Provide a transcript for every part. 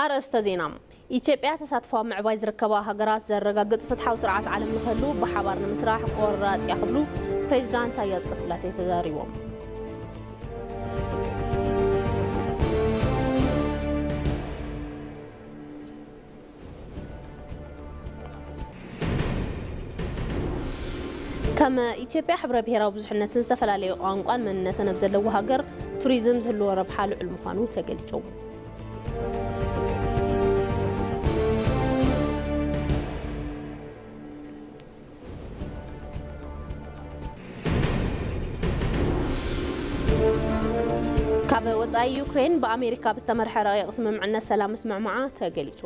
ኣርእስተ ዜና። ኢትዮጵያ ተሳትፎ ኣብ ምዕባይ ዝርከባ ሃገራት ዘረጋግጽ ፍትሓዊ ስርዓት ዓለም ንክህሉ ብሓባር ንምስራሕ ቆራጽ እያ ክብሉ ፕሬዚዳንት ታየ ኣጽቀስላሴ ተዛሪቦም። ከም ኢትዮጵያ ሕብረ ብሄራዊ ብዙሕነትን ዝተፈላለዩ ቋንቋን መንነትን ኣብ ዘለዎ ሃገር ቱሪዝም ዝህልዎ ረብሓ ልዑል ምዃኑ ተገሊጹ። ካብ ወጻኢ ዩክሬን ብኣሜሪካ ብዝተመርሐ ረቂቕ ስምምዕነት ሰላም ምስምዕማዓ ተገሊጹ።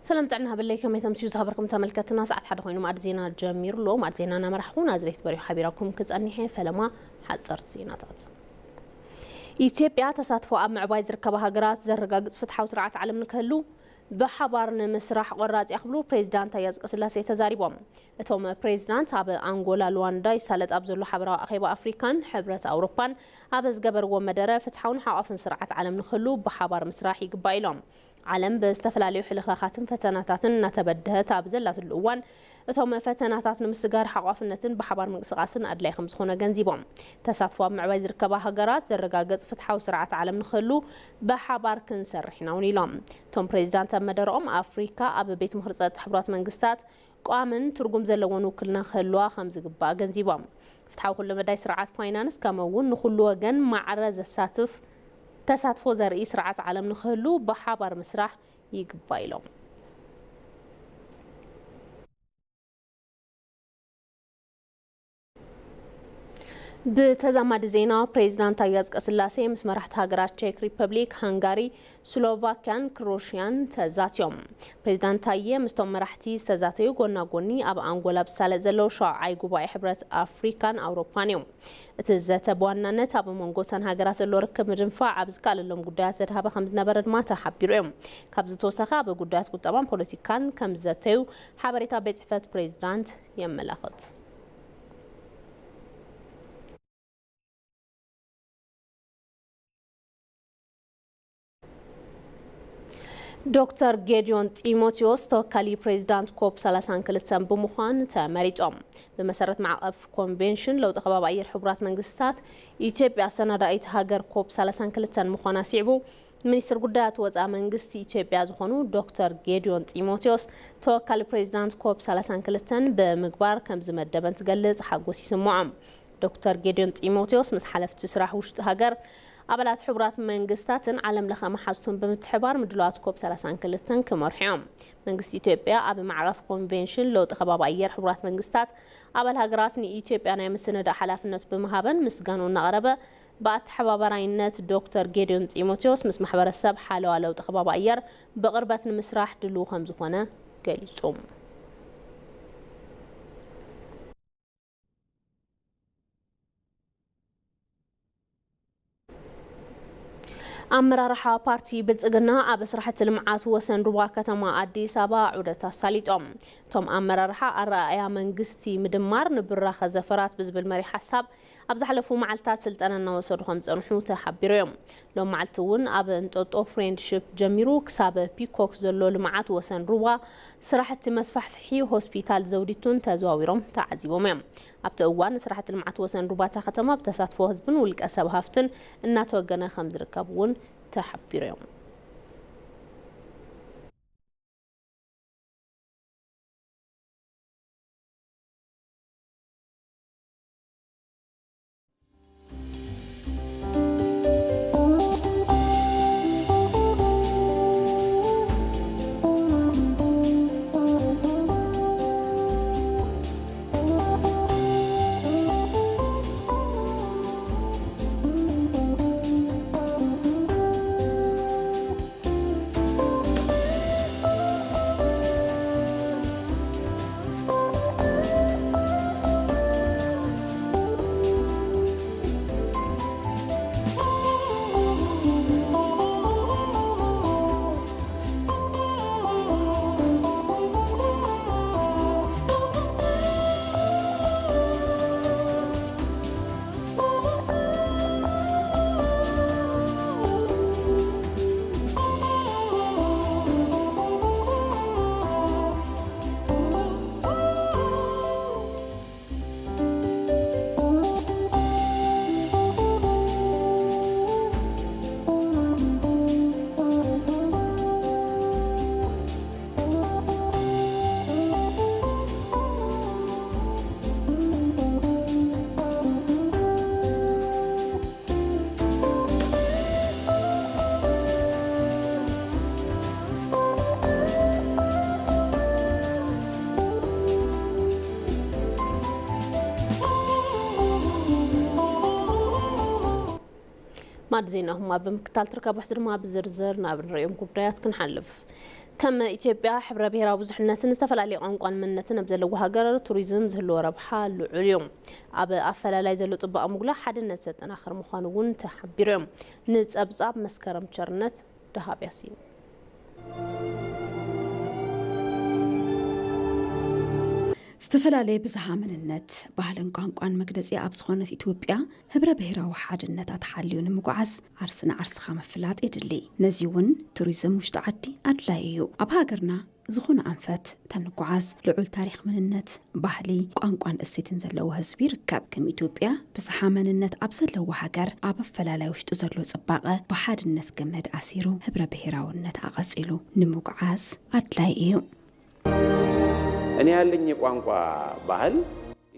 ሰላም ጥዕና ሃበለይ፣ ከመይ ተምስዩ ዝኸበርኩም ተመልከትና? ሰዓት ሓደ ኮይኑ ማዕድ ዜና ጀሚሩ ኣሎ። ማዕድ ዜና እናመራሕኹ ናዝሬት በሪሁ ሓቢራኩም ክጸኒሐ። ፈለማ ሓጸርቲ ዜናታት። ኢትዮጵያ ተሳትፎ ኣብ ምዕባይ ዝርከባ ሃገራት ዘረጋግጽ ፍትሓዊ ስርዓት ዓለም ንክህሉ ብሓባር ንምስራሕ ቆራጽ እያ ክብሉ ፕሬዚዳንት ታየ ኣጽቀስላሴ ተዛሪቦም። እቶም ፕሬዚዳንት ኣብ ኣንጎላ ሉዋንዳ ይሳለጥ ኣብ ዘሎ ሓበራዊ ኣኼባ ኣፍሪካን ሕብረት ኣውሮፓን ኣብ ዝገበርዎ መደረ ፍትሓውን ሓቋፍን ስርዓት ዓለም ንክህሉ ብሓባር ምስራሕ ይግባእ ኢሎም። ዓለም ብዝተፈላለዩ ሕልኽላኻትን ፈተናታትን እናተበደሀት ኣብ ዘላትሉ እዋን እቶም ፈተናታት ንምስጋር ሓቋፍነትን ብሓባር ምንቅስቓስን ኣድላይ ከም ዝኾነ ገንዚቦም። ተሳትፎ ኣብ ምዕባይ ዝርከባ ሃገራት ዘረጋግጽ ፍትሓዊ ስርዓት ዓለም ንክህሉ ብሓባር ክንሰርሕ ኢና እውን ኢሎም። እቶም ፕሬዚዳንት ኣብ መደረኦም ኣፍሪካ ኣብ ቤት ምኽሪ ጸጥታ ሕቡራት መንግስታት ቋምን ትርጉም ዘለዎን ውክልና ክህልዋ ከም ዝግባእ ገንዚቦም። ፍትሓዊ ኩሉ መዳይ ስርዓት ፋይናንስ ከምኡ እውን ንኩሉ ወገን ማዕረ ዘሳትፍ ተሳትፎ ዘርኢ ስርዓት ዓለም ንክህሉ ብሓባር ምስራሕ ይግባእ ኢሎም። ብተዛማዲ ዜና ፕሬዚዳንት ታየ ኣጽቀስላሴ ምስ መራሕቲ ሃገራት ቼክ ሪፐብሊክ፣ ሃንጋሪ፣ ስሎቫኪያን ክሮሽያን ተዛትዮም። ፕሬዚዳንት ታየ ምስቶም መራሕቲ ዝተዛተዩ ጎና ጎኒ ኣብ ኣንጎላ ብሳለጥ ዘለዉ ሻውዓይ ጉባኤ ሕብረት ኣፍሪካን ኣውሮፓን እዮም። እቲ ዘተ ብዋናነት ኣብ መንጎ እተን ሃገራት ዘሎ ርክብ ምድንፋዕ ኣብ ዝከኣለሎም ጉዳያት ዘድሃበ ከም ዝነበረ ድማ ተሓቢሩ እዮም። ካብዚ ተወሳኺ ኣብ ጉዳያት ቁጠባን ፖለቲካን ከም ዝዘተዩ ሓበሬታ ቤት ጽሕፈት ፕሬዚዳንት የመላኽት። ዶክተር ጌዲዮን ጢሞቴዎስ ተወካሊ ፕሬዚዳንት ኮፕ ሰላሳን ክልተን ብምዃን ተመሪጾም። ብመሰረት ማዕቐፍ ኮንቬንሽን ለውጢ ከባቢ ኣየር ሕቡራት መንግስታት፣ ኢትዮጵያ ኣሰናዳኢት ሃገር ኮፕ ሰላሳን ክልተን ምዃና ስዒቡ፣ ሚኒስትር ጉዳያት ወፃኢ መንግስቲ ኢትዮጵያ ዝኾኑ ዶክተር ጌዲዮን ጢሞቴዎስ ተወካሊ ፕሬዚዳንት ኮፕ ሰላሳን ክልተን ብምግባር ከም ዝመደበን ትገልጽ ሓጎስ ይስምዖም። ዶክተር ጌዲዮን ጢሞቴዎስ ምስ ሓለፍቲ ስራሕ ውሽጢ ሃገር፣ ኣባላት ሕቡራት መንግስታትን ዓለም ለኸ መሓዙትን ብምትሕባር ምድላዋት ኮፕ ሰላሳን ክልተን ክመርሑ እዮም። መንግስቲ ኢትዮጵያ ኣብ ማዕቐፍ ኮንቬንሽን ለውጢ ከባቢ ኣየር ሕቡራት መንግስታት ኣባል ሃገራት ንኢትዮጵያ ናይ ምስንዳእ ሓላፍነት ብምሃበን ምስጋኑ እናቕረበ፣ ብኣተሓባባራይነት ዶክተር ጌዲዮን ጢሞቴዎስ ምስ ማሕበረሰብ ሓለዋ ለውጢ ከባቢ ኣየር ብቕርበት ንምስራሕ ድሉው ከም ዝኾነ ገሊጹ። ኣመራርሓ ፓርቲ ብልጽግና ኣብ ስራሕቲ ልምዓት ወሰን ሩባ ከተማ ኣዲስ ኣበባ ዑደት ኣሳሊጦም። እቶም ኣመራርሓ ኣረኣእያ መንግስቲ ምድማር ንብራኸ ዘፈራት ብዝብል መሪሕ ሓሳብ ኣብ ዝሓለፉ መዓልታት ስልጠና እናወሰዱ ከም ዝጸንሑ ተሓቢሩ እዮም። ሎም መዓልቲ እውን ኣብ እንጦጦ ፍሬንድሽፕ ጀሚሩ ክሳብ ፒኮክ ዘሎ ልምዓት ወሰን ሩባ፣ ስራሕቲ መስፋሕፍሒ ሆስፒታል ዘውዲቱን ተዘዋዊሮም ተዓዚቦም እዮም። ኣብቲ እዋን ስራሕቲ ልምዓት ወሰን ሩባታ ከተማ ብተሳትፎ ህዝብን ውልቀ ሰብ ሃፍትን እናተወገነ ከም ዝርከብ እውን ተሓቢሩ እዮም። ኣድ ዜናኹም ኣብ ምክታል ትርከቡ። ሕዚ ድማ ብዝርዝር ናብ ንሪኦም ጉዳያት ክንሓልፍ። ከም ኢትዮጵያ ሕብረ ብሔራዊ ብዙሕነትን ዝተፈላለየ ቋንቋን መንነትን ኣብ ዘለዎ ሃገር ቱሪዝም ዝህልዎ ረብሓ ልዑል እዩ። ኣብ ኣፈላላይ ዘሎ ጽባቐ ምጉላህ ሓድነት ዘጠናኽር ምዃኑ እውን ተሓቢሩ እዮም። ንጸብጻብ መስከረም ቸርነት ደሃብ ያሲን። ዝተፈላለየ ብዝሃ መንነት፣ ባህልን ቋንቋን መግለጺ ኣብ ዝኾነት ኢትዮጵያ፣ ህብረ ብሔራዊ ሓድነታ ተሓልዩ ንምጉዓዝ ዓርሲ ንዓርስኻ ምፍላጥ የድሊ። ነዚ እውን ቱሪዝም ውሽጢ ዓዲ ኣድላዪ እዩ። ኣብ ሃገርና ዝኾነ ኣንፈት ተንጓዓዝ፣ ልዑል ታሪኽ መንነት፣ ባህሊ፣ ቋንቋን እሴትን ዘለዎ ህዝቢ ይርከብ። ከም ኢትዮጵያ ብዝሓ መንነት ኣብ ዘለዎ ሃገር፣ ኣብ ኣፈላላይ ውሽጢ ዘሎ ጽባቐ ብሓድነት ገመድ ኣሲሩ ህብረ ብሔራውነት ኣቐጺሉ ንምጉዓዝ ኣድላይ እዩ። እኔ ያለኝ የቋንቋ ባህል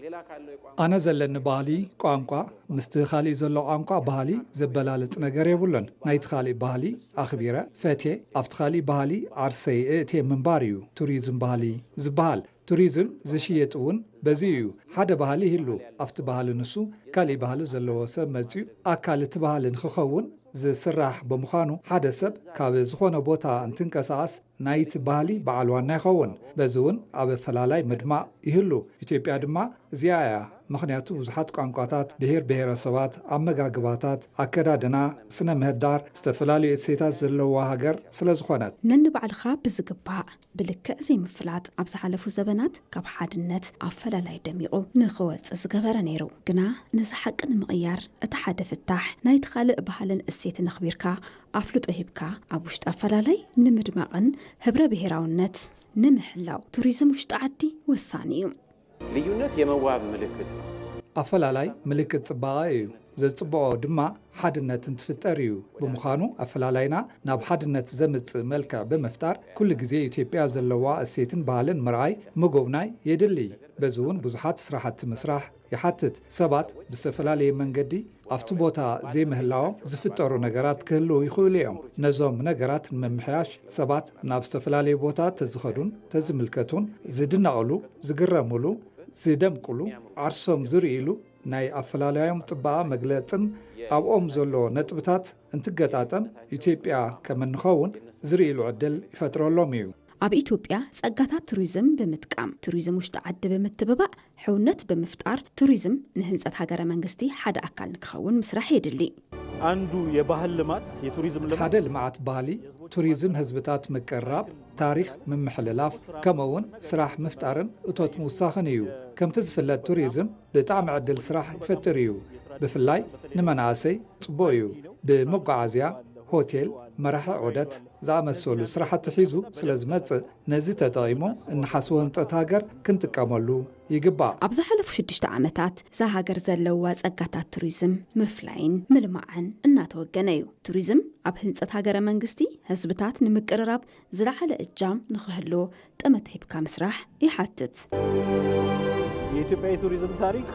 ሌላ ካለው የቋንቋ ኣነ ዘለኒ ባህሊ ቋንቋ ምስቲ ካሊእ ዘሎ ቋንቋ ባህሊ ዘበላልጽ ነገር የብሉን። ናይቲ ካሊእ ባህሊ ኣኽቢረ፣ ፈትየ፣ ኣብቲ ካሊእ ባህሊ ዓርሰይ እእትየ ምንባር እዩ ቱሪዝም ባህሊ ዝበሃል። ቱሪዝም ዝሽየጥ እውን በዚ እዩ። ሓደ ባህሊ ይህሉ፣ ኣብቲ ባህሊ ንሱ ካሊእ ባህሊ ዘለዎ ሰብ መጺኡ ኣካል እቲ ባህሊ ንክኸውን ዝስራሕ ብምዃኑ ሓደ ሰብ ካብ ዝኾነ ቦታ እንትንቀሳቐስ ናይቲ ባህሊ በዓል ዋና ይኸውን። በዚ እውን ኣብ ኣፈላላይ ምድማቕ ይህሉ። ኢትዮጵያ ድማ እዚኣ እያ። ምኽንያቱ ብዙሓት ቋንቋታት፣ ብሄር ብሄረሰባት፣ ኣመጋግባታት፣ ኣከዳድና፣ ስነ ምህዳር፣ ዝተፈላለዩ እሴታት ዘለዋ ሃገር ስለ ዝኾነት። ነንባዕልኻ ብዝግባእ ብልክዕ ዘይምፍላጥ ኣብ ዝሓለፉ ዘበናት ካብ ሓድነት ኣፈላላይ ደሚቑ ንኽወጽእ ዝገበረ ነይሩ። ግና ነዚ ሓቂ ንምቕያር እቲ ሓደ ፍታሕ ናይቲ ካልእ ባህልን እሴትን ኣኽቢርካ ኣፍልጦ ሂብካ ኣብ ውሽጢ ኣፈላላይ ንምድማቕን ህብረ ብሄራውነት ንምሕላው ቱሪዝም ውሽጢ ዓዲ ወሳኒ እዩ። ልዩነት የመዋብ ምልክት ነው። ኣፈላላይ ምልክት ጽባቐ እዩ። ዘጽብቖ ድማ ሓድነት እንትፍጠር እዩ። ብምዃኑ ኣፈላላይና ናብ ሓድነት ዘምጽእ መልክዕ ብምፍጣር ኩሉ ግዜ ኢትዮጵያ ዘለዋ እሴትን ባህልን ምርኣይ ምጉብናይ የድሊ። በዚ እውን ብዙሓት ስራሕቲ ምስራሕ ይሓትት። ሰባት ብዝተፈላለየ መንገዲ ኣብቲ ቦታ ዘይምህላዎም ዝፍጠሩ ነገራት ክህልዉ ይኽእሉ እዮም። ነዞም ነገራት ንምምሕያሽ ሰባት ናብ ዝተፈላለዩ ቦታ ተዝኸዱን ተዝምልከቱን ዝድነቕሉ፣ ዝግረምሉ፣ ዝደምቅሉ፣ ዓርሶም ዝርእይሉ ናይ ኣፈላላዮም ጽባቐ መግለጽን ኣብኦም ዘሎ ነጥብታት እንትገጣጠም ኢትዮጵያ ከም እንኸውን ዝርእይሉ ዕድል ይፈጥረሎም እዩ። ኣብ ኢትዮጵያ ጸጋታት ቱሪዝም ብምጥቃም ቱሪዝም ውሽጢ ዓዲ ብምትብባዕ ሕውነት ብምፍጣር ቱሪዝም ንህንጸት ሃገረ መንግስቲ ሓደ ኣካል ንክኸውን ምስራሕ የድሊ። አንዱ የባህል ልማት የቱሪዝም ልማት ሓደ ልምዓት ባህሊ ቱሪዝም ህዝብታት ምቅርራብ፣ ታሪኽ ምምሕልላፍ፣ ከምኡ እውን ስራሕ ምፍጣርን እቶት ምውሳኽን እዩ። ከምቲ ዝፍለጥ ቱሪዝም ብጣዕሚ ዕድል ስራሕ ይፈጥር እዩ። ብፍላይ ንመናእሰይ ጽቡቕ እዩ። ብመጓዓዝያ፣ ሆቴል፣ መራሒ ዑደት ዝኣመሰሉ ስራሕቲ ሒዙ ስለ ዝመጽእ ነዚ ተጠቒሙ እንሓስቦ ህንጸት ሃገር ክንጥቀመሉ ይግባእ። ኣብ ዝሓለፉ ሽዱሽተ ዓመታት እዛ ሃገር ዘለዋ ጸጋታት ቱሪዝም ምፍላይን ምልማዕን እናተወገነ እዩ። ቱሪዝም ኣብ ህንጸት ሃገረ መንግስቲ ህዝብታት ንምቅርራብ ዝለዓለ እጃም ንኽህልዎ ጠመተ ሂብካ ምስራሕ ይሓትት። የኢትዮጵያ የቱሪዝም ታሪክ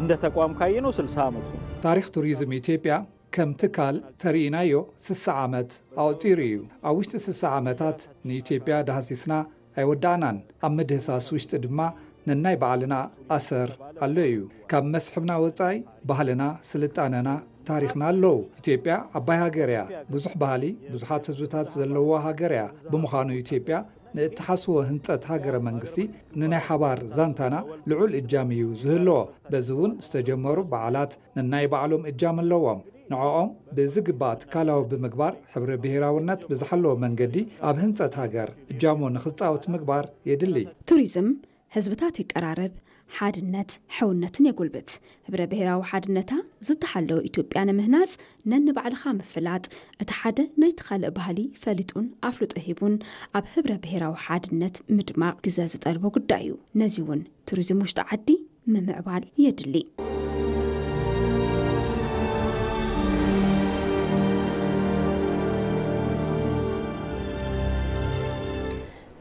እንደ ተቋም ካየነው ስልሳ ዓመቱ ታሪኽ ቱሪዝም ኢትዮጵያ ከም ትካል ተርኢናዮ ስሳ ዓመት ኣቑጺሩ እዩ። ኣብ ውሽጢ ስሳ ዓመታት ንኢትዮጵያ ዳህሲስና ኣይወዳእናን። ኣብ ምድህሳስ ውሽጢ ድማ ነናይ ባዕልና ኣሰር ኣሎ እዩ። ካብ መስሕብና ወጻኢ ባህልና፣ ስልጣነና፣ ታሪኽና ኣለዉ። ኢትዮጵያ ዓባይ ሃገር እያ። ብዙሕ ባህሊ፣ ብዙሓት ህዝብታት ዘለዋ ሃገር እያ። ብምዃኑ ኢትዮጵያ ንእትሓስቦ ህንጸት ሃገረ መንግስቲ ንናይ ሓባር ዛንታና ልዑል እጃም እዩ ዝህልዎ። በዚ እውን ዝተጀመሩ በዓላት ነናይ ባዕሎም እጃም ኣለዎም። ንዕኦም ብዝግባእ ትካላዊ ብምግባር ሕብረ ብሄራውነት ብዝሓለወ መንገዲ ኣብ ህንጸት ሃገር እጃሙ ንኽጻወት ምግባር የድሊ። ቱሪዝም ህዝብታት የቀራርብ፣ ሓድነት፣ ሕውነትን የጉልብት። ህብረ ብሄራዊ ሓድነታ ዝተሓለወ ኢትዮጵያ ንምህናጽ ነንባዕልኻ ምፍላጥ፣ እቲ ሓደ ናይቲ ካልእ ባህሊ ፈሊጡን ኣፍልጦ ሂቡን ኣብ ህብረ ብሄራዊ ሓድነት ምድማቕ ግዘ ዝጠልቦ ጉዳይ እዩ። ነዚ እውን ቱሪዝም ውሽጢ ዓዲ ምምዕባል የድሊ።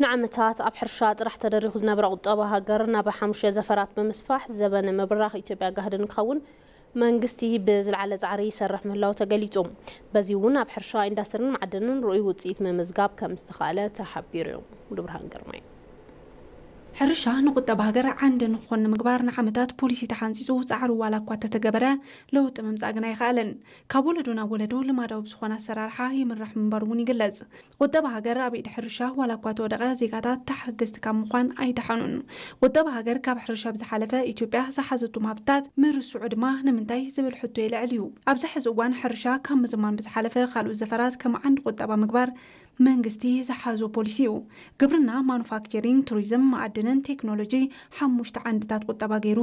ንዓመታት ኣብ ሕርሻ ጥራሕ ተደሪኹ ዝነበረ ቁጠባ ሃገር ናብ ሓሙሽተ ዘፈራት ብምስፋሕ ዘበነ ምብራኽ ኢትዮጵያ ጋህዲ ንክኸውን መንግስቲ ብዝለዓለ ጻዕሪ ይሰርሕ ምህላው ተገሊጹ። በዚ እውን ኣብ ሕርሻ፣ ኢንዳስትሪን ማዕድንን ርኡይ ውጽኢት ምምዝጋብ ከም ዝተኻእለ ተሓቢሩ እዩ። ሙሉብርሃን ግርማይ። ሕርሻ ንቁጠባ ሃገር ዓንዲ ንክኾን ንምግባር ንዓመታት ፖሊሲ ተሓንፂፁ ፃዕሪ ዋላ እኳ ተተገበረ ለውጢ ምምፃእ ግን ኣይኸኣለን። ካብ ወለዶ ናብ ወለዶ ልማዳዊ ብዝኾነ ኣሰራርሓ ይምራሕ ምንባሩ እውን ይግለፅ። ቁጠባ ሃገር ኣብ ኢድ ሕርሻ ዋላ እኳ ተወደቐ ዜጋታት ተሓገዝቲ ካብ ምዃን ኣይደሓኑን። ቁጠባ ሃገር ካብ ሕርሻ ብዝሓለፈ ኢትዮጵያ ዝሓዘቶም ሃብትታት ምርስዑ ድማ ንምንታይ ዝብል ሕቶ የልዕል እዩ። ኣብዚ ሕዚ እዋን ሕርሻ ካብ ምዝማን ብዝሓለፈ ካልኦት ዘፈራት ከም ዓንዲ ቁጠባ ምግባር መንግስቲ ዝሓዞ ፖሊሲ እዩ። ግብርና፣ ማኑፋክቸሪንግ፣ ቱሪዝም፣ ማዕድንን ቴክኖሎጂ ሓሙሽተ ዓንድታት ቁጠባ ገይሩ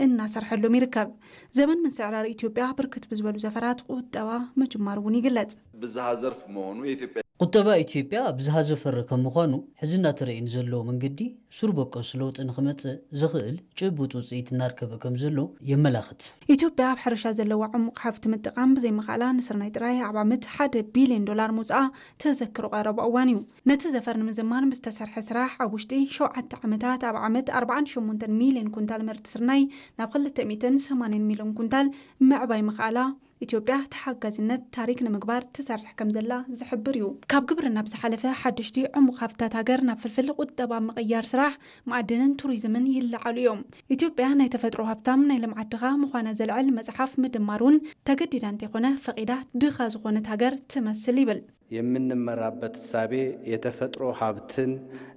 እናሰርሐሎም ይርከብ። ዘመን ምንስዕራር ኢትዮጵያ ብርክት ብዝበሉ ዘፈራት ቁጠባ ምጅማሩ እውን ይግለጽ። ብዝሃ ዘርፍ መሆኑ የኢትዮጵያ ቁጠባ ኢትዮጵያ ብዝሃ ዘፈር ከም ምዃኑ ሕዚ እናተረእየ ንዘሎ መንገዲ ሱር በቆስ ለውጢ ንክመጽእ ዘኽእል ጭቡጥ ውፅኢት እናርከበ ከም ዘሎ የመላኽት። ኢትዮጵያ ኣብ ሕርሻ ዘለዋ ዕሙቕ ሃፍቲ ምጥቃም ብዘይምኽኣላ ንስርናይ ጥራይ ኣብ ዓመት ሓደ ቢልዮን ዶላር ምውፅኣ ተዘክሮ ቀረባ እዋን እዩ። ነቲ ዘፈር ንምዝማን ብዝተሰርሐ ስራሕ ኣብ ውሽጢ ሸውዓተ ዓመታት ኣብ ዓመት ኣርባዓን ሸሞንተን ሚልዮን ኩንታል ምህርቲ ስርናይ ናብ ክልተ ሚእትን ሰማንያን ሚልዮን ኩንታል ምዕባይ ምኽኣላ ኢትዮጵያ ተሓጋዝነት ታሪክ ንምግባር ትሰርሕ ከም ዘላ ዝሕብር እዩ። ካብ ግብርና ብዝሓለፈ ሓደሽቲ ዕሙቕ ሃፍትታት ሃገር ናብ ፍልፍል ቁጠባ ምቕያር ስራሕ ማዕድንን ቱሪዝምን ይለዓሉ እዮም። ኢትዮጵያ ናይ ተፈጥሮ ሃብታም ናይ ልምዓት ድኻ ምዃና ዘልዕል መፅሓፍ ምድማር እውን ተገዲዳ እንተይኮነ ፈቒዳ ድኻ ዝኾነት ሃገር ትመስል ይብል። የምንመራበት እሳቤ የተፈጥሮ ሃብትን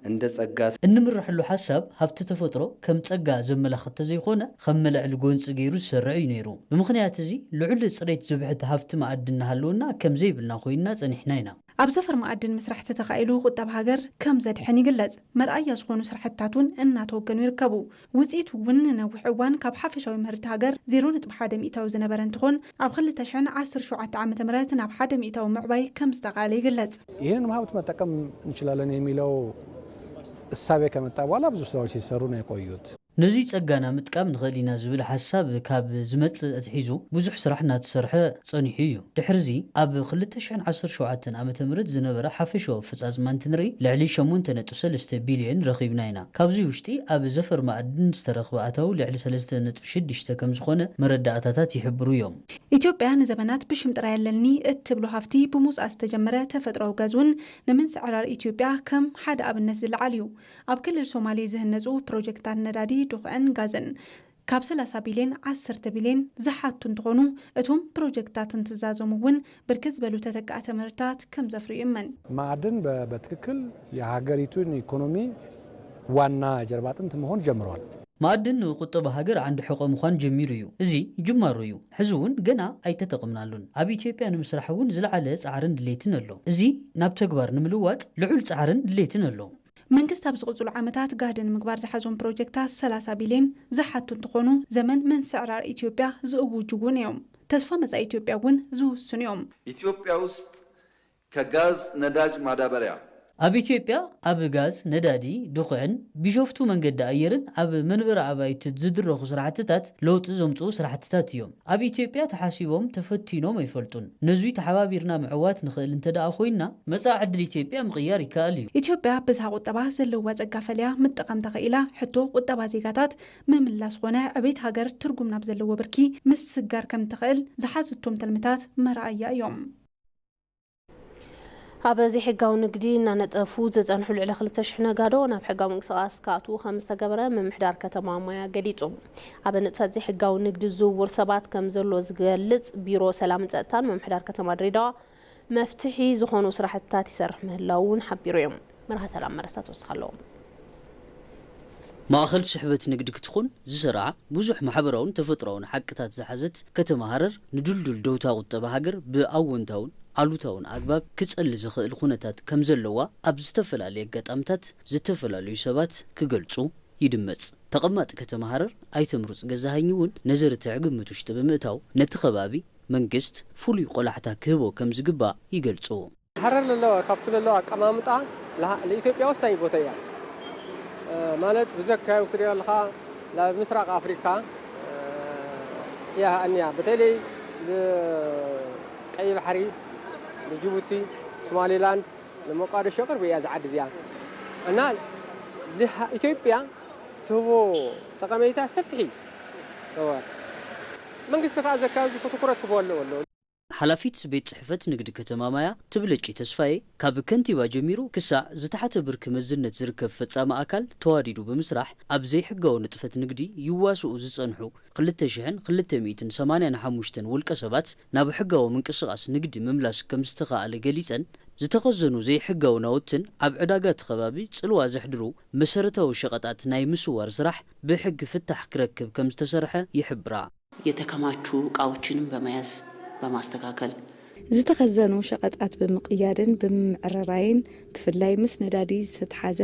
እንደ ጸጋ እንምርሐሉ ሓሳብ ሃብቲ ተፈጥሮ ከም ጸጋ ዘመላኽት ተዘይኾነ ከም መልዕሊ ጎንጺ ገይሩ ዝሰርዕ እዩ ነይሩ። ብምኽንያት እዚ ልዑል ጽሬት ዝብሕት ሃፍቲ መኣድን እናሃለወና ከም ዘይብልና ኮይንና ጸኒሕና ኢና። ኣብ ዘፈር መኣድን ምስራሕ ተተኻኢሉ ቁጠባ ሃገር ከም ዘድሕን ይግለጽ። መርኣያ ዝኾኑ ስራሕትታት እውን እናተወገኑ ይርከቡ። ውፅኢቱ እውን ንነዊሕ እዋን ካብ ሓፈሻዊ ምህርቲ ሃገር ዜሮ ነጥቢ ሓደ ሚእታዊ ዝነበረ እንትኾን ኣብ ክልተ ሽሕን ዓሰርተ ሸውዓተ ዓመተ ምህረት ናብ ሓደ ሚእታዊ ምዕባይ ከም ዝተኻእለ ይግለጽ። ይህንን ሀብት መጠቀም እንችላለን የሚለው እሳቤ ከመጣ በኋላ ብዙ ስራዎች ሲሰሩ ነው የቆዩት። ነዚ ጸጋና ምጥቃም ንኽእል ኢና ዝብል ሓሳብ ካብ ዝመጽእ ኣትሒዙ ብዙሕ ስራሕ እናተሰርሐ ጸኒሑ እዩ። ድሕርዚ ኣብ ክልተ ሽሕን ዓሰርተ ሸውዓተን ዓመተ ምህረት ዝነበረ ሓፈሻዊ ኣፈጻጽማ እንትንርኢ ልዕሊ ሸሞንተ ነጥቢ ሰለስተ ቢልዮን ረኺብና ኢና። ካብዚ ውሽጢ ኣብ ዘፈር መኣድን ዝተረኽበ ኣታዊ ልዕሊ ሰለስተ ነጥቢ ሽዱሽተ ከም ዝኾነ መረዳእታታት ይሕብሩ እዮም። ኢትዮጵያ ንዘበናት ብሽም ጥራይ ኣለኒ እትብሎ ሃፍቲ ብምውጻእ ዝተጀመረ ተፈጥሮኣዊ ጋዝ እውን ንምንጽዕራር ኢትዮጵያ ከም ሓደ ኣብነት ዝለዓል እዩ። ኣብ ክልል ሶማሌ ዝህነፁ ፕሮጀክታት ነዳዲ፣ ድኹዕን ጋዝን ካብ ሰላሳ ቢልዮን ዓሰርተ ቢልዮን ዝሓቱ እንትኾኑ፣ እቶም ፕሮጀክታት እንትዛዘሙ እውን ብርክት ዝበሉ ተተካእቲ ምህርትታት ከም ዘፍርዩ ይእመን። ማዕድን በትክክል የሀገሪቱን ኢኮኖሚ ዋና ጀርባ አጥንት መሆን ጀምሯል። ማዕድን ንቁጠባ ሃገር ዓንዲ ሕቆ ምዃን ጀሚሩ እዩ። እዚ ጅማሮ እዩ። ሕዚ እውን ገና ኣይተጠቕምናሉን። ኣብ ኢትዮጵያ ንምስራሕ እውን ዝለዓለ ጻዕርን ድሌትን ኣሎ። እዚ ናብ ተግባር ንምልዋጥ ልዑል ጻዕርን ድሌትን ኣሎ። መንግስቲ ኣብ ዝቕፅሉ ዓመታት ጋህዲ ንምግባር ዝሓዞም ፕሮጀክታት ሰላሳ ቢልዮን ዝሓቱ እንትኾኑ ዘመን ምንስዕራር ኢትዮጵያ ዝእውጁ እውን እዮም። ተስፋ መፃኢ ኢትዮጵያ እውን ዝውስኑ እዮም። ኢትዮጵያ ውስጥ ከጋዝ፣ ነዳጅ፣ ማዳበሪያ። ኣብ ኢትዮጵያ ኣብ ጋዝ፣ ነዳዲ፣ ድኹዕን ቢሾፍቱ መንገዲ ኣየርን ኣብ መንበሪ ኣባይቲ ዝድረኹ ስራሕትታት ለውጢ ዘምፅኡ ስራሕትታት እዮም። ኣብ ኢትዮጵያ ተሓሲቦም ተፈቲኖም ኣይፈልጡን። ነዙይ ተሓባቢርና ምዕዋት ንኽእል እንተደኣ ኮይንና መጻኢ ዕድል ኢትዮጵያ ምቕያር ይከኣል እዩ። ኢትዮጵያ ብዝሃ ቁጠባ ዘለዋ ጸጋ ፈልያ ምጥቃም ተኸኢላ ሕቶ ቁጠባ ዜጋታት ምምላስ ኾነ ዕቤት ሃገር ትርጉም ናብ ዘለዎ ብርኪ ምስግጋር ከምትኽእል ዝሓዘቶም ትልምታት መርኣያ እዮም። ኣብ ዘይሕጋዊ ንግዲ እናነጠፉ ዝጸንሑ ልዕሊ ክልተ ሽሕ ነጋዶ ናብ ሕጋዊ ምንቅስቓስ ክኣትዉ ከም ዝተገበረ ምምሕዳር ከተማ ማያ ገሊጹ። ኣብ ንጥፈት ዘይሕጋዊ ንግዲ ዝውውር ሰባት ከም ዘሎ ዝገልጽ ቢሮ ሰላምን ጸጥታን ምምሕዳር ከተማ ድሬዳዋ መፍትሒ ዝኾኑ ስራሕትታት ይሰርሕ ምህላዉ እውን ሓቢሩ እዩ። መርሃ ሰላም መረሳ ትወስኽ ኣለዎ። ማእኸል ስሕበት ንግዲ ክትኾን ዝሰርዓ ብዙሕ ማሕበራውን ተፈጥሮኣውን ሓቅታት ዝሓዘት ከተማ ሃረር ንድልዱል ደውታ ቁጠባ ሃገር ብኣወንታውን ኣሉታውን ኣግባብ ክጸሊ ዝኽእል ኩነታት ከም ዘለዋ ኣብ ዝተፈላለየ ኣጋጣምታት ዝተፈላለዩ ሰባት ክገልጹ ይድመጽ። ተቐማጢ ከተማ ሃረር ኣይተ ምሩጽ ገዛሃኝ እውን ነዚ ርትዕ ግምት ውሽጢ ብምእታው ነቲ ከባቢ መንግስት ፍሉይ ቆላሕታ ክህቦ ከም ዝግባእ ይገልጹ። ሃረር ለለዋ ካብቲ ለለዋ ኣቀማምጣ ለሃ- ለኢትዮጵያ ወሳኝ ቦታ እያ። እ፣ ማለት ብዘካዩ ክትሪኦ ኣለኻ ናብ ምስራቅ ኣፍሪካ እ፣ እያ ሃኣንያ በተለይ ንቀይ ባሕሪ ንጅቡቲ ሶማሌላንድ ንሞቃዲሾ ቅርብ እያ ዝዓዲ እዚኣ እና ልሃ- ኢትዮጵያ ትህቦ ጠቐሜታ ሰፊሕ እዩ። እወ። መንግስቲ ከዓ ዘካዩ ትኩረት ክህቦ ኣለዎ ኣለዎ። ሓላፊት ቤት ጽሕፈት ንግዲ ከተማ ማያ ትብለጪ ተስፋዬ፣ ካብ ከንቲባ ጀሚሩ ክሳዕ ዝተሓተ ብርኪ መዝነት ዝርከብ ፈጻሚ ኣካል ተዋዲዱ ብምስራሕ ኣብ ዘይሕጋዊ ንጥፈት ንግዲ ይዋስኡ ዝጸንሑ ክልተ ሽሕን ክልተ ሚእትን ሰማንያን ሓሙሽተን ውልቀ ሰባት ናብ ሕጋዊ ምንቅስቓስ ንግዲ ምምላስ ከም ዝተኻእለ ገሊጸን፣ ዝተኸዘኑ ዘይሕጋዊ ናውትን ኣብ ዕዳጋ እቲ ከባቢ ጽልዋ ዘሕድሩ መሰረታዊ ሸቐጣት ናይ ምስዋር ስራሕ ብሕጊ ፍታሕ ክረክብ ከም ዝተሰርሐ ይሕብራ። የተከማቹ እቃዎችንም በመያዝ በማስተካከል። ዝተኸዘኑ ሸቐጣት ብምቕያድን ብምምዕርራይን፣ ብፍላይ ምስ ነዳዲ ዝተተሓዘ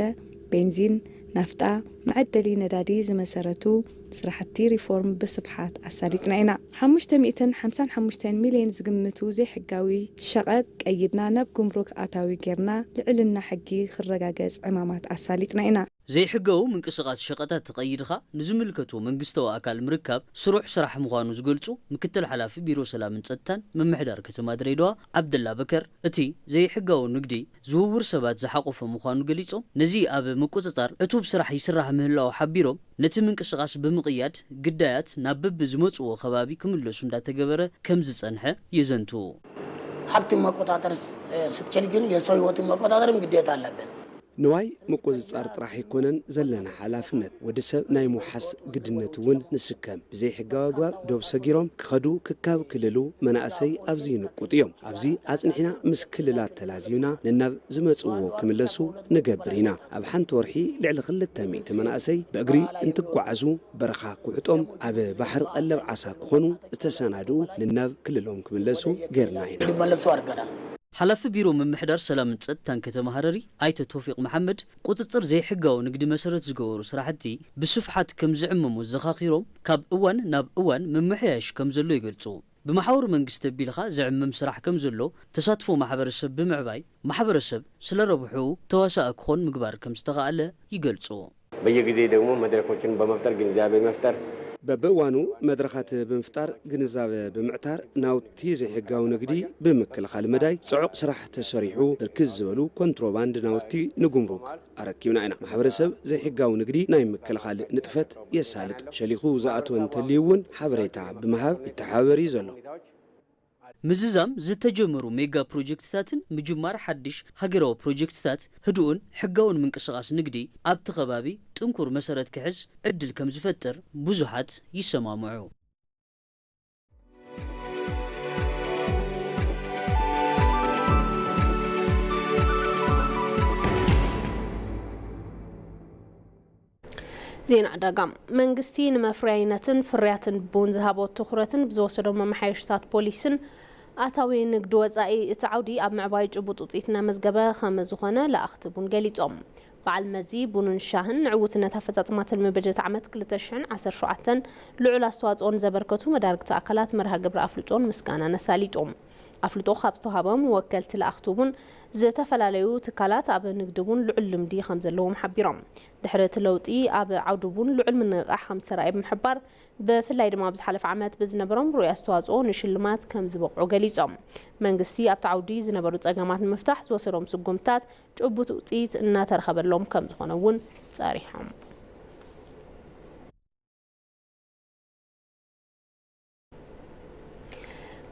ቤንዚን፣ ናፍጣ፣ መዐደሊ ነዳዲ ዝመሰረቱ ስራሕቲ ሪፎርም ብስፍሓት ኣሳሊጥና ኢና። ሓሙሽተ ሚእትን ሓምሳን ሓሙሽተን ሚልዮን ዝግምቱ ዘይሕጋዊ ሸቐጥ ቀይድና ናብ ጉምሩክ ኣታዊ ጌርና፣ ልዕልና ሕጊ ክረጋገጽ ዕማማት ኣሳሊጥና ኢና። ዘይሕጋዊ ምንቅስቓስ ሸቐጣት ተቐይድኻ ንዝምልከቶ መንግስታዊ ኣካል ምርካብ ስሩዕ ስራሕ ምዃኑ ዝገልጹ ምክትል ሓላፊ ቢሮ ሰላምን ጸጥታን ምምሕዳር ከተማ ድሬዳዋ ዓብደላ በከር፣ እቲ ዘይሕጋዊ ንግዲ ዝውውር ሰባት ዝሓቖፈ ምዃኑ ገሊጾም፣ ነዚ ኣብ ምቁጽጻር ዕቱብ ስራሕ ይስራሕ ምህላዉ ሓቢሮም፣ ነቲ ምንቅስቓስ ብምቕያድ ግዳያት ናብ በብዝመጽዎ ከባቢ ክምለሱ እንዳተገበረ ከም ዝጸንሐ የዘንቱ። ሀብትን መቆጣጠር ስ- ስትችል ግን የሰው ህይወትን መቆጣጠርም ግዴታ አለብን። ንዋይ ምቁጽጻር ጥራሕ ኣይኮነን ዘለና ሓላፍነት፣ ወዲ ሰብ ናይ ምውሓስ ግድነት እውን ንስከም። ብዘይሕጋዊ ኣግባብ ዶብ ሰጊሮም ክኸዱ ክካብ ክልሉ መናእሰይ ኣብዚ ይንቁጥ እዮም። ኣብዚ ኣጽኒሕና ምስ ክልላት ተላዚብና ነናብ ዝመጽዎ ክምለሱ ንገብር ኢና። ኣብ ሓንቲ ወርሒ ልዕሊ ክልተ ሚእቲ መናእሰይ ብእግሪ እንትጓዓዙ በረኻ ክውሕጦም ኣብ ባሕሪ ቀለብ ዓሳ ክኾኑ ዝተሰናድኡ ነናብ ክልሎም ክምለሱ ገይርና ኢና። እንዲመለሱ አድርገናል። ሓላፊ ቢሮ ምምሕዳር ሰላምን ጸጥታን ከተማ ሃረሪ ኣይተ ቶፊቕ መሓመድ፣ ቁጽጽር ዘይሕጋዊ ንግዲ መሰረት ዝገበሩ ስራሕቲ ብስፍሓት ከም ዝዕመሙ ዘኻኺሮም፣ ካብ እዋን ናብ እዋን ምምሕያሽ ከም ዘሎ ይገልጹ። ብመሓውር መንግስቲ ኣቢልኻ ዝዕመም ስራሕ ከም ዘሎ፣ ተሳትፎ ማሕበረሰብ ብምዕባይ ማሕበረሰብ ስለ ረብሕኡ ተዋሳኢ ክኾን ምግባር ከም ዝተኻእለ ይገልጹ። በየጊዜ ደግሞ መድረኮችን በመፍጠር ግንዛቤ መፍጠር በብእዋኑ መድረኻት ብምፍጣር ግንዛበ ብምዕታር ናውቲ ዘይሕጋዊ ንግዲ ብምክልኻል መዳይ ጽዑቕ ስራሕ ተሰሪሑ ብርክት ዝበሉ ኮንትሮባንድ ናውቲ ንጉምሩክ ኣረኪብና ኢና። ማሕበረሰብ ዘይሕጋዊ ንግዲ ናይ ምክልኻል ንጥፈት የሳልጥ። ሸሊኹ ዝኣትወ እንተልዩ እውን ሓበሬታ ብምሃብ ይተሓባበር እዩ ዘሎ። ምዝዛም ዝተጀመሩ ሜጋ ፕሮጀክትታትን ምጅማር ሓድሽ ሃገራዊ ፕሮጀክትታት ህዱእን ሕጋውን ምንቅስቓስ ንግዲ ኣብቲ ከባቢ ጥንኩር መሰረት ክሕዝ ዕድል ከም ዝፈጥር ብዙሓት ይሰማምዑ። ዜና ዕዳጋ። መንግስቲ ንመፍረያይነትን ፍርያትን ቡን ዝሃቦ ትኹረትን ብዝወሰዶ መመሓየሽታት ፖሊስን ኣታዊ ንግዲ ወፃኢ እቲ ዓውዲ ኣብ ምዕባይ ጭቡጥ ውፅኢት እናመዝገበ ከም ዝኾነ ለኣኽቲ ቡን ገሊፆም። በዓል መዚ ቡንን ሻህን ንዕውትነት ኣፈፃፅማ ትልሚ በጀት ዓመት ክልተ ሽሕን ዓሰርተ ሸውዓተን ልዑል ኣስተዋፅኦ ንዘበርከቱ መዳርግቲ ኣካላት መርሃ ግብሪ ኣፍልጦን ምስጋናን ኣሳሊጦም። ኣፍልጦ ካብ ዝተውሃቦም ወከልቲ ለኣኽቲ ቡን ዝተፈላለዩ ትካላት ኣብ ንግዲ ቡን ልዑል ልምዲ ከም ዘለዎም ሓቢሮም። ድሕሪ እቲ ለውጢ ኣብ ዓውዲ ቡን ልዑል ምንቕቓሕ ከም ዝተራእየ ብምሕባር፣ ብፍላይ ድማ ኣብ ዝሓለፈ ዓመት ብዝነበሮም ርኡይ ኣስተዋፅኦ ንሽልማት ከም ዝበቕዑ ገሊፆም። መንግስቲ ኣብቲ ዓውዲ ዝነበሩ ፀገማት ንምፍታሕ ዝወሰዶም ስጉምትታት ጭቡጥ ውፅኢት እናተረኸበሎም ከም ዝኾነ እውን ፀሪሖም።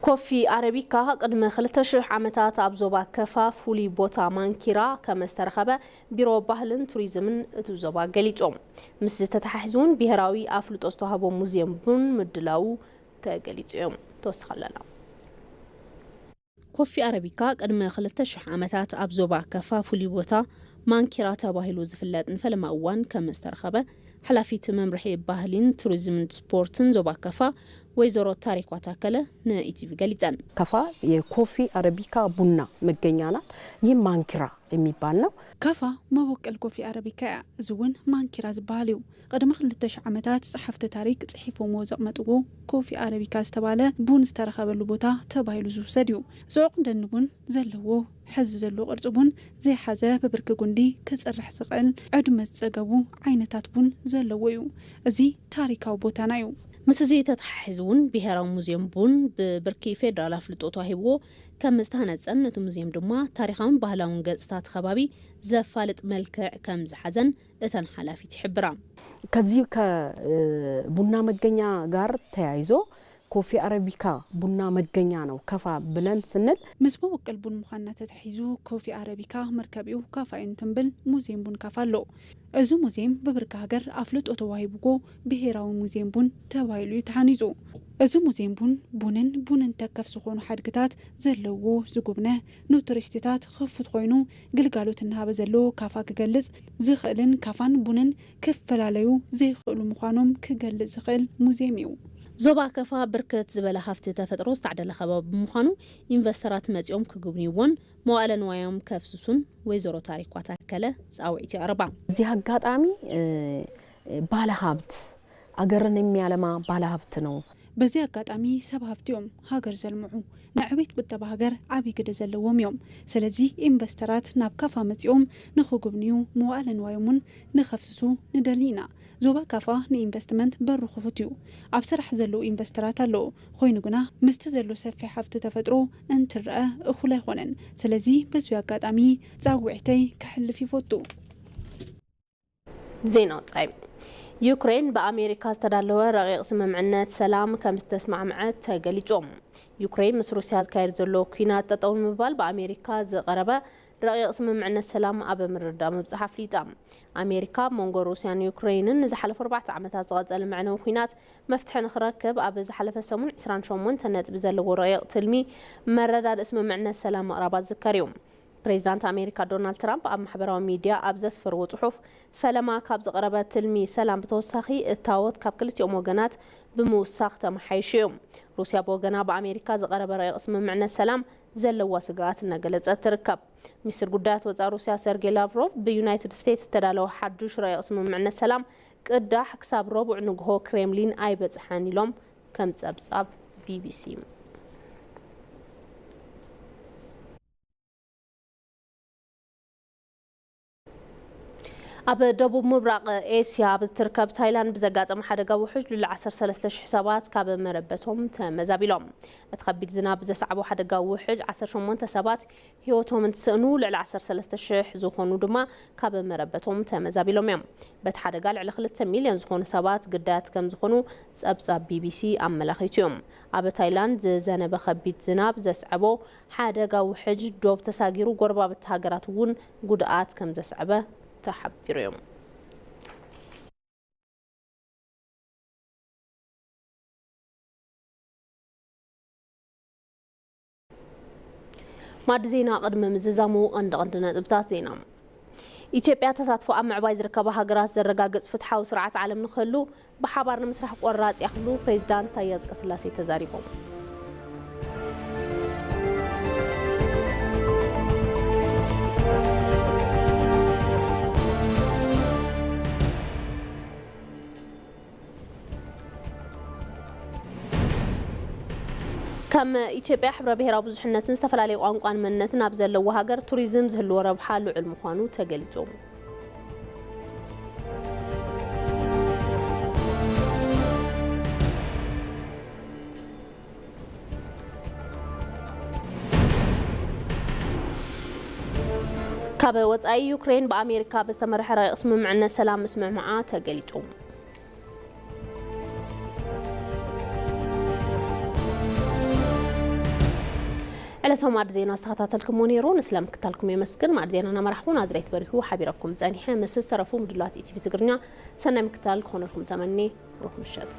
ኮፊ ኣረቢካ ቅድሚ ክልተ ሽሕ ዓመታት ኣብ ዞባ ከፋ ፍሉይ ቦታ ማንኪራ ከም ዝተረኸበ ቢሮ ባህልን ቱሪዝምን እቲ ዞባ ገሊጾም። ምስ ዝተተሓሕዝ እውን ብሄራዊ ኣፍልጦ ዝተዋህቦ ሙዚየም ቡን ምድላዉ ተገሊጹ እዮም። ተወሰኸ ኣለና። ኮፊ ኣረቢካ ቅድሚ ክልተ ሽሕ ዓመታት ኣብ ዞባ ከፋ ፍሉይ ቦታ ማንኪራ ተባሂሉ ዝፍለጥ ንፈለማ እዋን ከም ዝተረኸበ ሓላፊት መምርሒ ባህሊን ቱሪዝምን ስፖርትን ዞባ ከፋ ወይዘሮ ታሪኳ ታከለ ንኢቲቪ ገሊጸን። ከፋ የኮፊ አረቢካ ቡና መገኛ ናት። ይህ ማንኪራ የሚባል ነው። ከፋ መቦቀል ኮፊ አረቢካ እያ። እዚ እውን ማንኪራ ዝበሃል እዩ። ቅድሚ ክልተ ሽሕ ዓመታት ጸሓፍቲ ታሪክ ጽሒፎምዎ ዘቕመጥዎ ኮፊ አረቢካ ዝተባለ ቡን ዝተረኸበሉ ቦታ ተባሂሉ ዝውሰድ እዩ። ጽዑቕ ደኒ እውን ዘለዎ፣ ሕዚ ዘሎ ቅርጺ ቡን ዘይሓዘ፣ ብብርኪ ጉንዲ ክጽራሕ ዝኽእል ዕድመ ዝጸገቡ ዓይነታት ቡን ዘለዎ እዩ። እዚ ታሪካዊ ቦታና እዩ። ምስዚ ተተሓሒዙ እውን ብሄራዊ ሙዝየም ቡን ብብርኪ ፌደራል ኣፍልጦ ተዋሂብዎ ከም ዝተሃነፀን ነቲ ሙዝየም ድማ ታሪካውን ባህላውን ገፅታት ከባቢ ዘፋልጥ መልክዕ ከም ዝሓዘን እተን ሓላፊት ይሕብራ። ከዚህ ከቡና መገኛ ጋር ተያይዞ ኮፊ ኣረቢካ ቡና መገኛ ነው ካፋ ብለን ስንል። ምስ መወቀል ቡን ምዃንና ተተሒዙ ኮፊ ኣረቢካ መርከቢኡ ካፋ እዩ እንትንብል ሙዚየም ቡን ካፋ ኣሎ። እዚ ሙዚየም ብብርኪ ሃገር ኣፍልጦ ተዋሂብዎ ብሄራዊ ሙዚየም ቡን ተባሂሉ እዩ ተሃኒፁ። እዚ ሙዚየም ቡን ቡንን ቡንን ተከፍ ዝኾኑ ሓድግታት ዘለዎ ዝጉብነ ንቱሪስትታት ክፉት ኮይኑ ግልጋሎት እናሃበ ዘሎ ካፋ ክገልፅ ዝኽእልን ካፋን ቡንን ክፈላለዩ ዘይኽእሉ ምዃኖም ክገልፅ ዝኽእል ሙዚየም እዩ። ዞባ ከፋ ብርክት ዝበለ ሃፍቲ ተፈጥሮ ዝተዓደለ ከባቢ ብምዃኑ ኢንቨስተራት መፂኦም ክጉብንይዎን መዋእለ ንዋዮም ከፍስሱን ወይዘሮ ታሪኳ ታከለ ፃውዒት የቕርባ። እዚህ አጋጣሚ ባለሀብት አገርን የሚያለማ ባለሀብት ነው። በዚ ኣጋጣሚ ሰብ ሃብቲ እዮም ሃገር ዘልምዑ፣ ንዕቤት ቁጠባ ሃገር ዓብዪ ግደ ዘለዎም እዮም። ስለዚ ኢንቨስተራት ናብ ካፋ መፂኦም ንኽጉብንዩ መዋእለ ንዋዮም እውን ንኸፍስሱ ንደሊ ኢና። ዞባ ካፋ ንኢንቨስትመንት በሩ ክፉት እዩ። ኣብ ስራሕ ዘለዉ ኢንቨስተራት ኣለዉ። ኮይኑ ግና ምስቲ ዘሎ ሰፊሕ ሃፍቲ ተፈጥሮ እንትረአ እኹል ኣይኾነን። ስለዚ በዚ ኣጋጣሚ ፃውዒተይ ከሕልፍ ይፈቱ። ዜና ወጻኢ። ዩክሬን ብኣሜሪካ ዝተዳለወ ረቂቕ ስምምዕነት ሰላም ከም ዝተስማዕምዐት ተገሊጹ። ዩክሬን ምስ ሩስያ ዝካየድ ዘሎ ኲናት ጠጠው ንምባል ብኣሜሪካ ዝቐረበ ረቂቕ ስምምዕነት ሰላም ኣብ ምርዳእ ምብጻሕ ኣፍሊጣ። ኣሜሪካ ኣብ መንጎ ሩስያን ዩክሬንን ንዝሓለፉ ኣርባዕተ ዓመታት ዝቐጸለ መዕነዊ ኲናት መፍትሒ ንኽረክብ ኣብ ዝሓለፈ ሰሙን ዕስራን ሸሞንተን ነጥቢ ዘለዎ ረቂቕ ትልሚ መረዳድእ ስምምዕነት ሰላም ምቕራባ ዝዝከር እዩ። ፕሬዚዳንት ኣሜሪካ ዶናልድ ትራምፕ ኣብ ማሕበራዊ ሚድያ ኣብ ዘስፈርዎ ጽሑፍ፣ ፈለማ ካብ ዝቐረበ ትልሚ ሰላም ብተወሳኺ እታወት ካብ ክልቲኦም ወገናት ብምውሳኽ ተመሓይሹ እዩ። ሩስያ ብወገና ብኣሜሪካ ዝቐረበ ረቂቕ ስምምዕነት ሰላም ዘለዋ ስግኣት እናገለጸት ትርከብ። ሚኒስትር ጉዳያት ወጻኢ ሩስያ ሰርጌይ ላቭሮቭ ብዩናይትድ ስቴትስ ዝተዳለወ ሓዱሽ ረቂቕ ስምምዕነት ሰላም ቅዳሕ ክሳብ ረቡዕ ንግሆ ክሬምሊን ኣይበጽሐን ኢሎም ከም ጸብጻብ ቢቢሲ። ኣብ ደቡብ ምብራቕ ኤስያ ኣብ እትርከብ ታይላንድ ብዘጋጠመ ሓደጋ ውሕጅ ልዕሊ ዓሰርተ ሰለስተ ሽሕ ሰባት ካብ መረበቶም ተመዛቢሎም። እቲ ከቢድ ዝናብ ዘስዓቦ ሓደጋ ውሕጅ ዓሰርተ ሸሞንተ ሰባት ህይወቶም እንትስእኑ ልዕሊ ዓሰርተ ሰለስተ ሽሕ ዝኾኑ ድማ ካብ መረበቶም ተመዛቢሎም እዮም። በቲ ሓደጋ ልዕሊ ክልተ ሚልዮን ዝኾኑ ሰባት ግዳያት ከም ዝኾኑ ጸብጻብ ቢቢሲ ኣመላኺቱ እዮም። ኣብ ታይላንድ ዝዘነበ ከቢድ ዝናብ ዘስዐቦ ሓደጋ ውሕጅ ዶብ ተሳጊሩ ጎረባብቲ ሃገራት እውን ጉድኣት ከም ዘስዐበ ተሓቢሩ እዮም። ማዕዲ ዜና ቅድሚ ምዝዛሙ ቀንዲ ቀንዲ ነጥብታት ዜና። ኢትዮጵያ ተሳትፎ ኣብ ምዕባይ ዝርከባ ሃገራት ዘረጋግጽ ፍትሓዊ ስርዓት ዓለም ንክህሉ ብሓባር ንምስራሕ ቆራጽ እያ ክብሉ ፕሬዚዳንት ታየ ኣጽቀስላሴ ተዛሪቦም። ከም ኢትዮጵያ ሕብረ ብሄራዊ ብዙሕነትን ዝተፈላለየ ቋንቋን መንነትን ኣብ ዘለዎ ሃገር ቱሪዝም ዝህልዎ ረብሓ ልዑል ምዃኑ ተገሊጹ። ካብ ወጻኢ ዩክሬን ብኣሜሪካ ብዝተመርሐ ረቂቕ ስምምዕነት ሰላም ምስምዕማዓ ተገሊጹ። ዕለታዊ ማዕዲ ዜና ዝተኸታተልኩሞ ነይሩ። ንስለ ምክታልኩም የመስግን። ማዕዲ ዜና እናመራሕኩ ናዝሬት በሪሁ ሓቢረኩም ጸኒሐ። ምስ ዝተረፉ ምድላት ኢቲቪ ትግርኛ ሰናይ ምክታል ክኾነልኩም ተመኒ። ብሩኽ ምሸት።